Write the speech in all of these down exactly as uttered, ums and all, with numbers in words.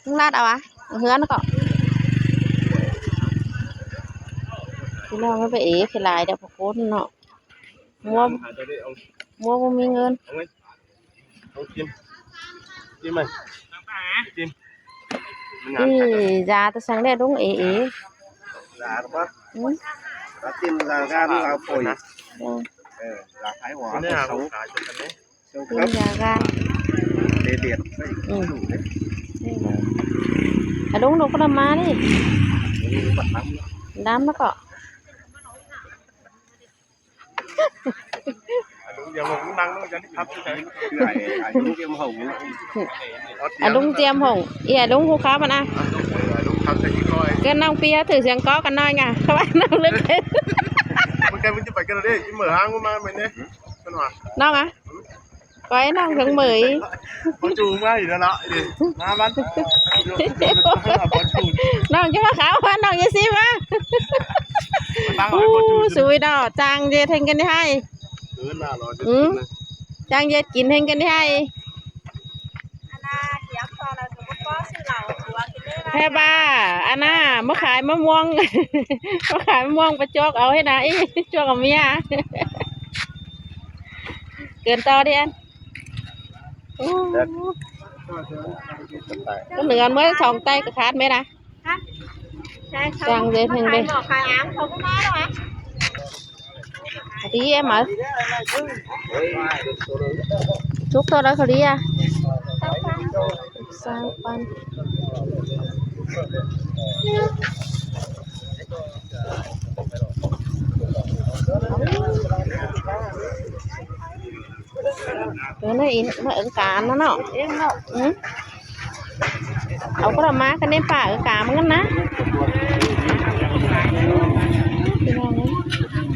Lát au à? Hứa nó có. Thì nó mới phải ý cái lại để có cốt nó. Mua, mua khôngมีเงิน. Không, Kim. Kim ơi. Kim. Ih, da ta sang đe đúng ế ế. Da apa? Hmm? Kim da gan là phổi. Ừ. Ờ, da thái hóa. Kim da gan. Để điện. Ừ. À, đúng, đúng, có đam ma đi. Đam nó có. À, đúng diêm hồng. Ý, à, đúng hú khám mà nè. Cái nòng pia thử giang có cái nói ngà. Các bạn nòng lướt. Nòng à? Quái nòng tháng mười. Có chú mai đó lọ đi. Má bắn. Nòng chứ mà kháo bắn nòng như xí mà. Ú, xui đó, chàng dệt thành cái này hay. Ừ. Chàng dệt kín thành cái này hay. Hé ba, anh à, mới khai mới muông. Mới khai mới muông, bà chốt ở thế nào, ý, chốt ở mía. Kươn to đi anh. Ú. Có nửa mới sòng tay cái khát mết à? Chàng dệt thành đây. Đi em ơi. Chúc tôi đó đi à? Sao pan. Cái này in mà ứng cá nó nọ. Ừ. Au có đam ma cái nêm pả ứng cá măng na.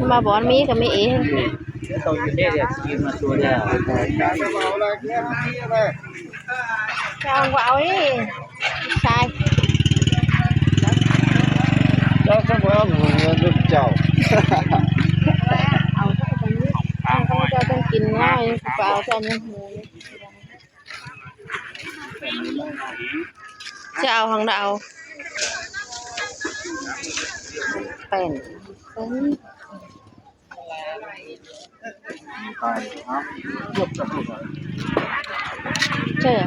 Mà bọn mi cái mi ý. Sao không có áo đi. Sai. Cho không có áo, người ta chào. Ăn không cho con kín nó, bảo cho mình. Chào hàng đạo. Pèn. Chè.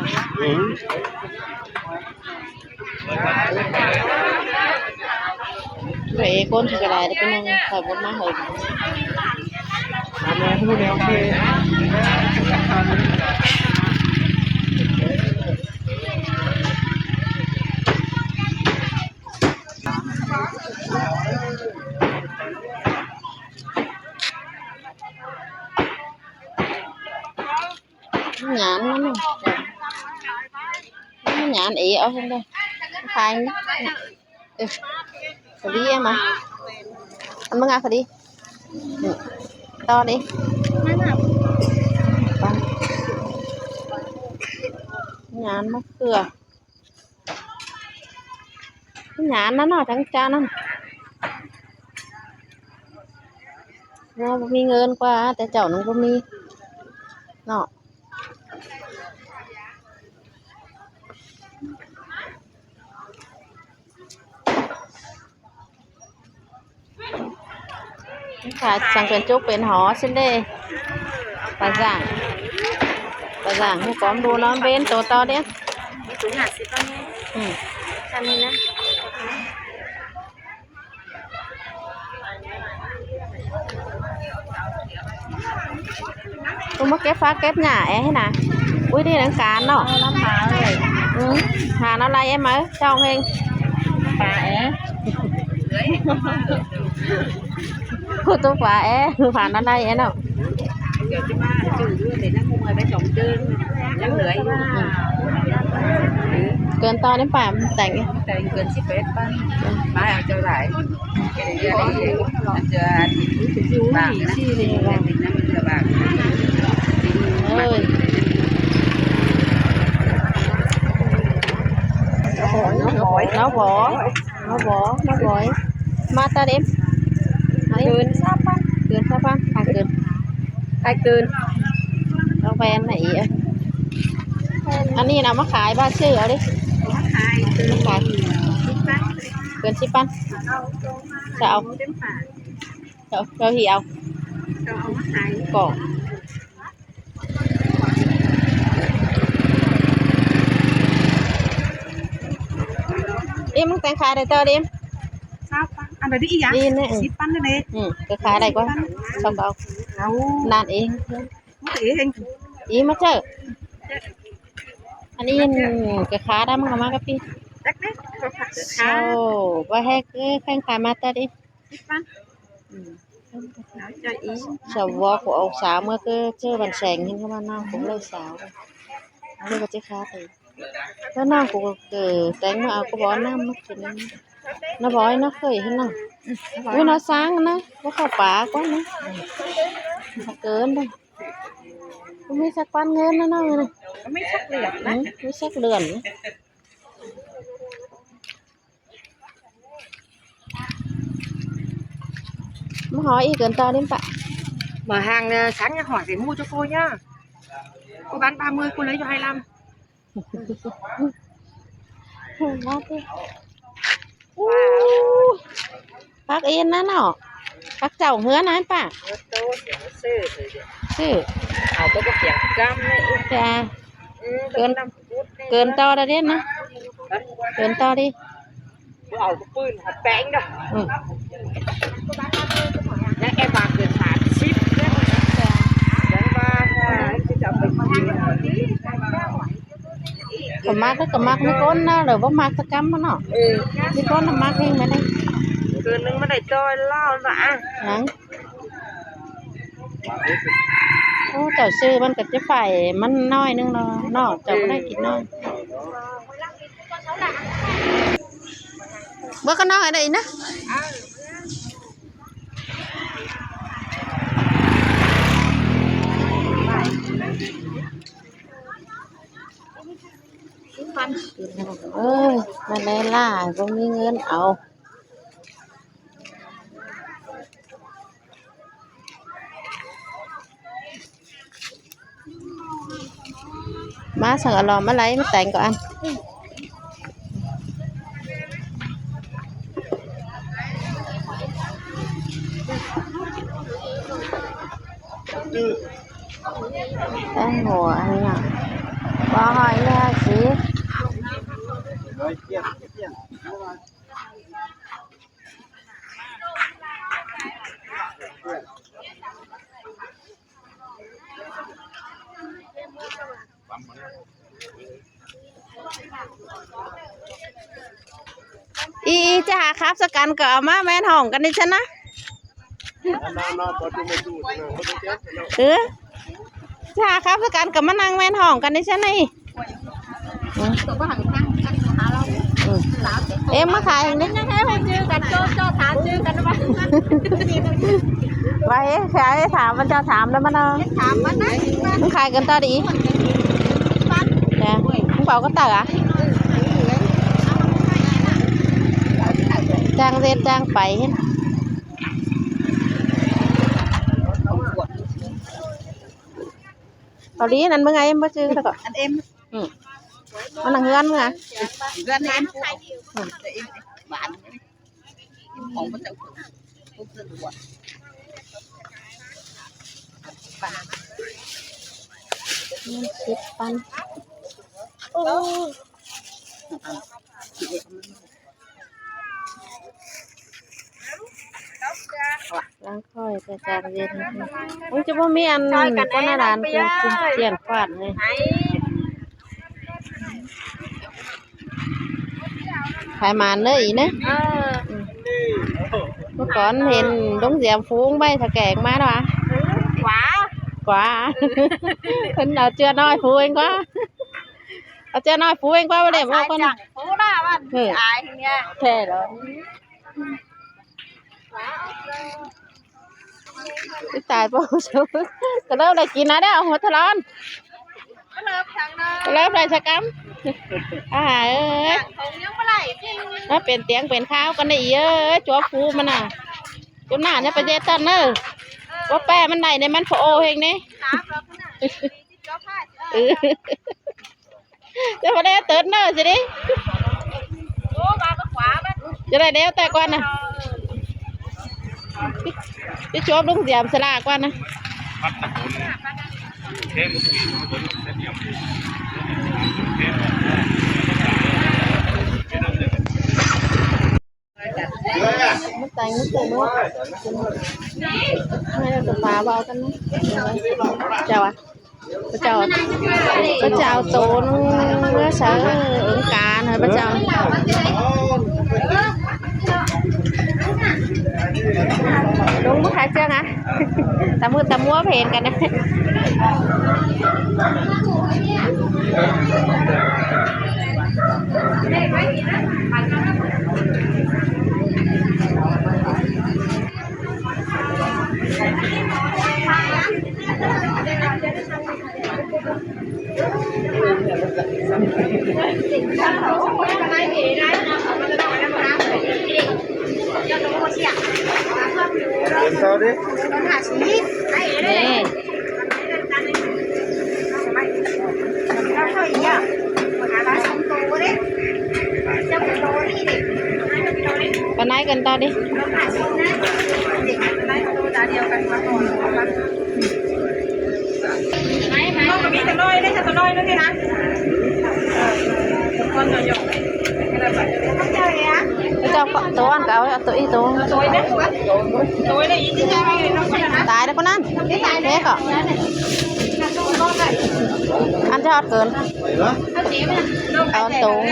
Vậy con thì cái này cái này phải bốn má hơi. Nhãn nó nè. Nhãn ý ở không đây. Khai. Ừ. Cái đi em à. Ăn mừng à cái đi. Ừ. To đi. Nhãn mắc cửa. Nhãn nó nó trắng trắng nó. Nó không có người qua, tại chậu nó không có người. Nó. Chả, chẳng quyền chúc bên họ xin đi. Bà giảng. Bà giảng không có đu nó bên tổ to đi. Chúng là xin con nhé. Ừ. Chào mừng nhé. Tôi mới kép phá kép nhà é thế nào. Ui đi đánh cá nó. Nó phá rồi. Ừ. Hà nó lai em mới trong hình. Phá é. Cô tôi phá é, phá nó lai é nó. Kươn to đến phải tành. Tành kươn ship pét. Mai ăn cho lại. Ơi. Nó bó, nó bó, nó bó. Mà ta đêm. Kươn sắp ăn. Kươn sắp ăn, hai kươn. Hai kươn. Nó quen này. อันนี้นะ เอามาขาย บ้าซื้อเอาดิ เอามาขาย เอามาขาย เกินสิบปัน จะเอา จะเอา จะเอา จะเอามาขาย ก่อน เอ็ม มึงแต่งขายได้เท่าเดิม ซาวปัน อันไหนดีอีกอย่าง อีกเนี่ย สิบปันเลย อืม ก็ขายได้กว่า สิบปัน ซาวเก้า เอา นั่นเอง มันก็เอง อีกมาเจอ อันนี้ก็ขายได้ มันก็มากับพี่ จักเนี่ย ก็ขาย เช่า ว่าให้แข่งขายมาแต่ดิ สิบปัน อืม แล้วจะอีก สว กูเอาสาวเมื่อก็เจอวันแสงนี่ก็มานั่งกูเลยสาว เมื่อก็จะขายไป แล้วนั่งกูก็เกิดแต่งมาเอาก็บอกน้ำมากิน น้าบอยน้าเคยเห็นน้อง อุ้ย น้าช้างนะ ว่าเข้าป่าก่อนนะ เกินไป ก็ไม่สักปันเงินนะน้องนะ ก็ไม่สักเหรียญนะ อืม ไม่สักเหรียญนะ มาหออีกเกินต่อนี่ปะ มาห่างเนี่ย ฉันยังหอเสียงมูจะโกยเนี่ย กูบ้านปลามือกูเลยอยู่ไฮลำ มาสิ อู้ ผักเอ็นนะเนาะ ผักเจ้าเฮือนนะป้า เออ โตเสียงซื่อ ซื่อ เอาตัวเปียกกำเลย จ้ะ เออ เกิน เกินต่อได้เด้นะ ฮะ เกินต่อดิ บ่เอาปืนหาแป้งเด้อ อืม แล้วแอบวางเกินสามสิบเนี่ย ยังว่าจะเอาไปกิน ก็มักแล้วก็มัก มีคนนะ หรือว่ามักตะกำมันเนาะ เออ มีคนน่ะมักเองไหมเนี่ย เกินหนึ่งไม่ได้จอยเล่าละอ่ะ หยัง โอ้ เจ้าซื้อมันก็จะไฟมันน้อยนึงเนาะ เนาะ เจ้าก็ได้กินน้อย เบิ่งข้างนอกให้ได้อีกนะ เอ้ย มาแลล่า บ่มีเงินเอา มาสั่งอารมณ์อะไร มาแต่งก่อน แต่งหัวอันนี้อ่ะ บ่หอยเลยสิ อี อี จะหาครับสักกันก็เอามาแม่นห้องกันนี่ชนะ เออ จะหาครับสักกันก็มานั่งแม่นห้องกันนี่ชนะนี่ อืม เอ็มมาขายอย่างนี้ ยังไงให้มันจื้อกัน โจ้ โจ้ ถามจื้อกันว่า ไว้ขาย ถามมันจะถามแล้วมันเอา ถามมันนะ มันขายกันต่อดี จ้ะ มึงเป่าก็เต๋ออ่ะ จ้างเรียนจ้างไป เกาหลีนั่นมึงไง มาซื้อแล้วก็ อันเอ็ม อืม มานั่งเฮือนมึงอ่ะ เฮือนเอ็ม อืม หวาน ของพระเจ้า เงินสิบปัน โอ้ ล้างถ้วยแต่จานเย็น มึงจะบ่มีอัน ช่วยกัน ก็หน้าร้าน แน่ กู กูเปลี่ยนกวาดเลย ไหน ขายหมานเลยอีกนะ เออ อืม เมื่อก่อนเห็นลุงเสียมฟูงใบสะแกงมาเนาะ ขวา ขวา เพิ่นเอาเจือน้อยฟูงเองกว่า เอาเจือน้อยฟูงเองกว่า บ่ได้ เอา เอาคน สายจัง โอ้ หน้าบ้าน เออ อายเนี่ย แท้เหรอ ตาย ป้อ ก็เริ่มได้กินนะเด้อ หัวทะลอน ก็เริ่มทางเนาะ ก็เริ่มได้สักกำ อ่า เอ้ย ของยังบ่ได้ มาเป็นเตียงเป็นข้าวกันได้อีก เอ้ย จัวฟูมันน่ะ จนหน้าเนี่ยไปเจตันเนอะ ว่าแป้มันได้เนี่ย มันพอโอเฮงนี่ ถามเราขนาดนี้ สิบเก้า เออ Chả phải đeo tớt nơ chứ đi. Chả phải đeo tài quan à. Chứ chụp đúng điểm sẽ là quan à. Mứt tay, mứt tay, mứt. Hai là tụi bà vào cân. Chào à. Có chào, có chào tốn nó sao ứng cá nó có chào. Đúng mức hai chương hả? Ta mua, ta mua phải hẹn cả đấy. Sao đi? Nè. Con nái cần to đi. Con có biết tao nói đấy, sao tao nói nữa thế hả? Con nhỏ nhỏ. Cái là phải. Cái cho con, tố ăn cáo, tố y tố. Tối đấy. Tối đấy, ít chứ sao? Tái đấy con ăn. Thế cỏ. Ăn cho hot cơn. Con tố.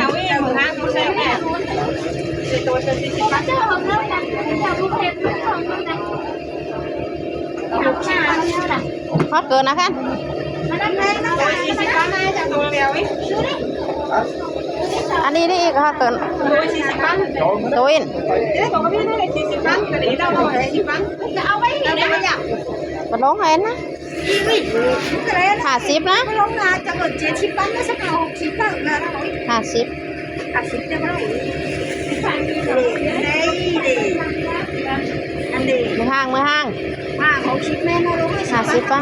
Hot cơn à khen. Ăn đi đi, hot cơn. Tối in. Con lông hên á. Hả ship á? Hả ship. Mười hàng, mười hàng. Hả ship á?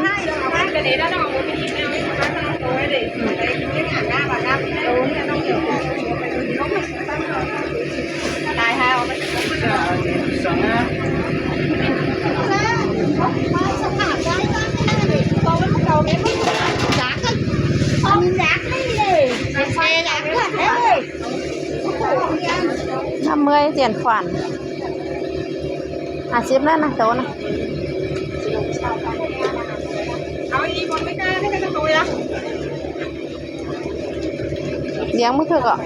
Năm mươi tiền khoản. À, ship nữa nè, tố nè. Giếng mức thưa cọ.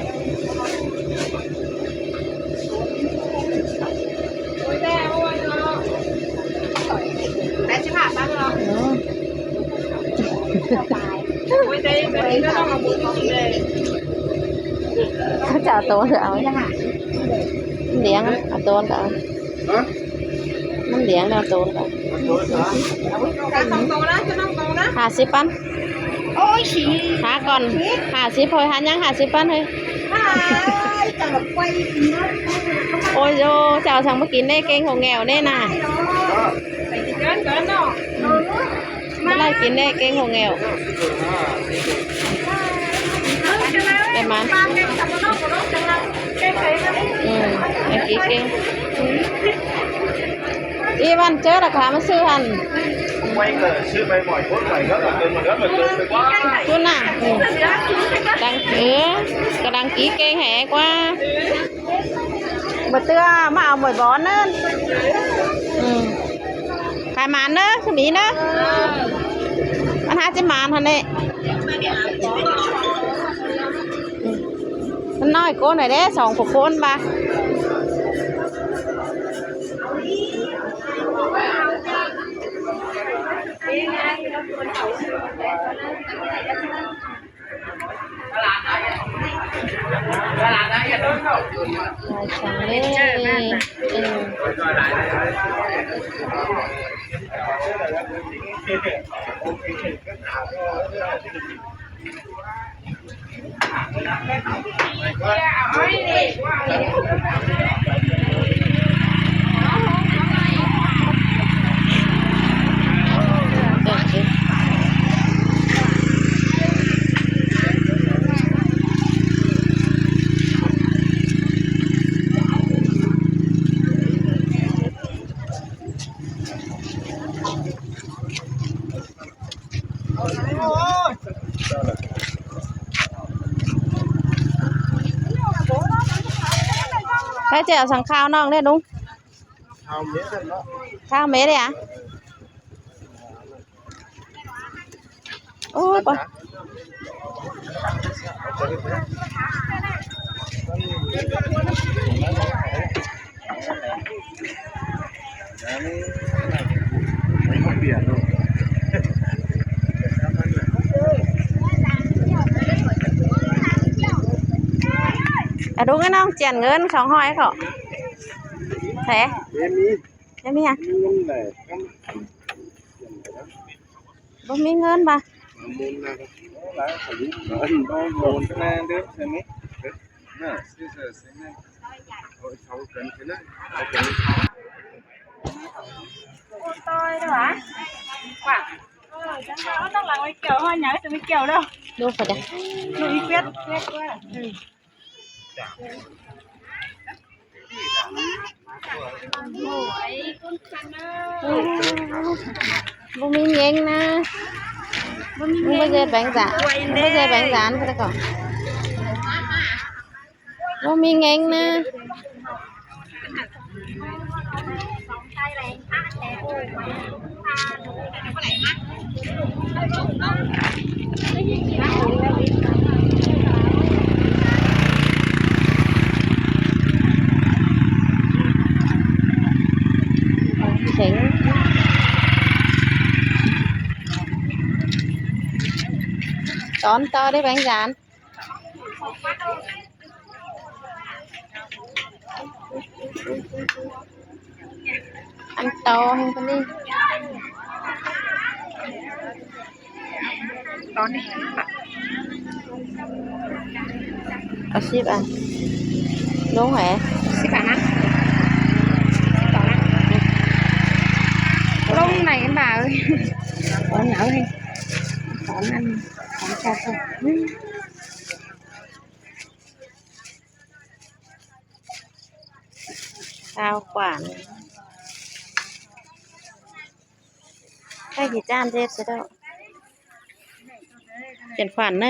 Ừ. Có chào tố được áo. Liếng à, tố được. Hả? Mứn liếng đào tốn cả. Hả ship ăn? Ôi, chị. Hả con? Hả ship thôi, hả nhang hả ship ăn thôi. Ai, chào quay. Ôi dô, chào sang mới kín đây, kênh hộ nghèo đây nè. Bớt lai kín đây, kênh hộ nghèo. Cái mán. Ừ, cái ký kênh. Ý văn chết là khám sư hẳn. Quay cờ sư bay mỏi cốt mỏi gấp là cơn mà gấp là cơn. Cơn à? Ừ. Đăng, ừ, có đăng ký kênh hả qua. Bơ tưa mà áo mỏi bón á. Ừ. Khai mán đó, sư Mỹ đó. Ăn hai cái mán hả nè. Nó nói cô này đấy, sống của cô ăn bà. Rồi, chào đi. Ừ. Cái chè sẵn khao non đấy đúng. Khao mết đấy à? Ô, bơ. À, đúng cái nó chuyển ngân không hỏi không? Thế? Em ý. Em ý à? Em ý này. Bố mi ngơn ba. Tôi đó hả? Wow. Ờ, chẳng qua nó lắng mấy kiểu thôi, nhớ cho mấy kiểu đâu. Đúng rồi đấy. Lụi quyết, quyết quá. Ừ. Bố mi nhén na. Bố mi nhén. Bố dê bánh rán. Bố dê bánh rán cái đó. Bố mi nhén na. Sánh. Tón to đấy bánh rán. Ăn to hơn con đi. Tón đi. Có ship à? Đúng hả? Ship à? Ship à? Lông này em bảo ơi. Có nhớ hay. Có ăn. Có cho không? Rào quản. Cái gì chan chết rồi đó. Chuyển khoản nữa.